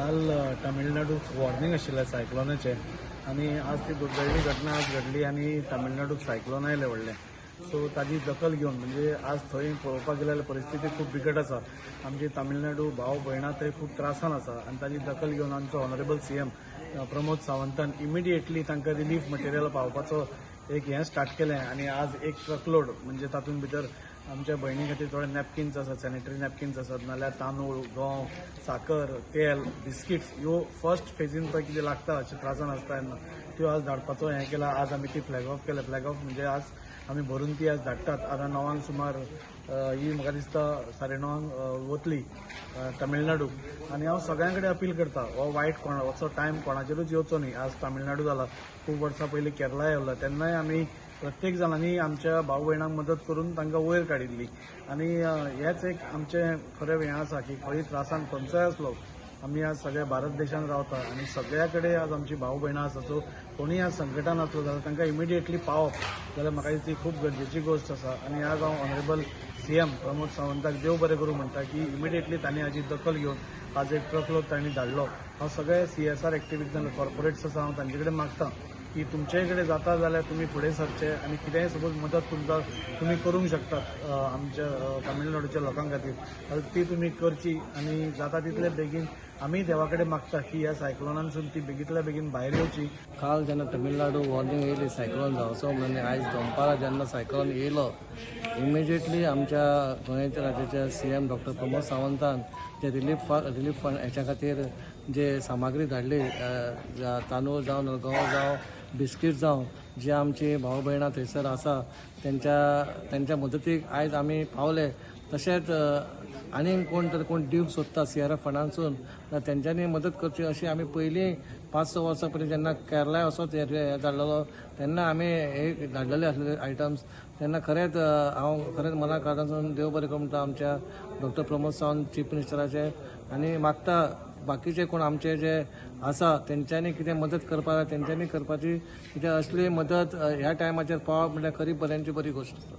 काल तामिळनाडूक वॉर्निंग आशिल्लें सायक्लोनाचें आनी आज ती दुर्दैवी घटना आज घडली आनी तामिळनाडूक सायक्लोन आयलें व्हडलें. सो ताजी दखल घेवन, म्हणजे आज थंय पळोवपाक गेल्यार परिस्थिती खूब बिकट आसा. आमची तामिळनाडू भाव भयणां थंय खूब त्रासान आसा आनी ताजी दखल घेवन आमचो ऑनरेबल सीएम प्रमोद सावंतान इमिडिएटली तांकां रिलीफ मटेरियल पावपाचो एक हें स्टार्ट केलें आनी आज एक ट्रकलोड, म्हणजे तातूंत भितर आमच्या भयणी खातीर थोडे नॅपकिन्स आसात, सॅनिटरी नॅपकिन्स आसात, नाल्यार तांदूळ, गंव, साकर, तेल, बिस्किट्स, ह्यो फर्स्ट फेजीन पळय कितें लागता अशें त्रासान आसता तेन्ना त्यो आज धाडपाचो हें केलां. आज आमी ती फ्लॅग ऑफ केलें. फ्लॅग ऑफ म्हणजे आज आमी भरून ती आज धाडटात. आतां 9क सुमार ही म्हाका दिसता 9:30 वतली तमिळनाडूक. आनी हांव सगळ्यां कडेन अपील करता, हो वायट कोणा असो टायम कोणाचेरूच येवचो न्ही. आज तामिळनाडू जाला, खूब वर्सां पयलीं केरळाय येयल्लो, तेन्नाय आमी प्रत्येक जाणांनी आमच्या भाव भयणांक मदत करून तांकां वयर काडिल्ली. आनी हेच एक आमचें खरें हें आसा की खंय त्रासान खंयचोय आसलो, आमी आज सगळ्या भारत देशांत रावता आनी सगळ्या कडेन आज आमची भाव भयणां आसा. सो कोणूय आज संकटान आसलो जाल्यार तांकां इमिडिएटली पावप जाल्यार म्हाका दिसता ही खूब गरजेची गोश्ट आसा. आनी आज हांव ऑनरेबल सीएम प्रमोद सावंताक देव बरें करूं म्हणटा की इमिडिएटली तांणी हाजी दखल घेवन आज एक ट्रकलोड तांणी धाडलो. हांव सगळे सीएसआर एक्टिविटीज, कॉर्पोरेट्स आसा, हांव तांचे कडेन मागता की तुमचे कडेन जाता जाल्यार तुमी फुडें सरचे आनी कितेंय सपोज मदत तुमकां तुमी करूंक शकतात आमच्या तामिळनाडूच्या लोकां खातीर जाल्यार ती तुमी करची. आनी जाता तितले बेगीन आमी देवा कडेन मागता की ह्या सायक्लोनांतसून ती बेगींतल्या बेगीन भायर येवची. काल जेन्ना तमिळनाडू वॉर्निंग येयली सायक्लोन जावचो म्हणून, आयज दनपारां जेन्ना सायक्लोन येयलो, इमिजिएटली आमच्या गोंयच्या राज्याच्या सीएम डॉक्टर प्रमोद सावंतान जे रिलीफ फंड हेच्या खातीर जे सामग्री धाडली, तांदूळ जावं, गंव जावं, बिस्कीट जावं, जे आमची भाव भयणां थंयसर आसा तेंच्या मदतीक आयज आमी पावले. तशेंच आनीक कोण तर कोण दिवंक सोदता सीआरएफ फंडांसून जाल्यार तेंच्यांनी मदत करची अशी आमी पयलीं 5-6 वर्सां पयलीं जेन्ना केरळाय असोच हे धाडलेलो तेन्ना आमी एक धाडलेले आसलेले आयटम्स. तेन्ना खरेंच हांव खरेंच मना काळजासून देव बरें करूं म्हणटा आमच्या डॉक्टर प्रमोद सावंत चीफ मिनिस्टराचे आनी मागता बाकीचे कोण आमचे जे आसा तेंच्यांनी कितें मदत करपाक जाय तेंच्यांनी करपाची, कित्याक असली मदत ह्या टायमाचेर पावप म्हणल्यार खरी बऱ्यांची बरी गोश्ट आसा.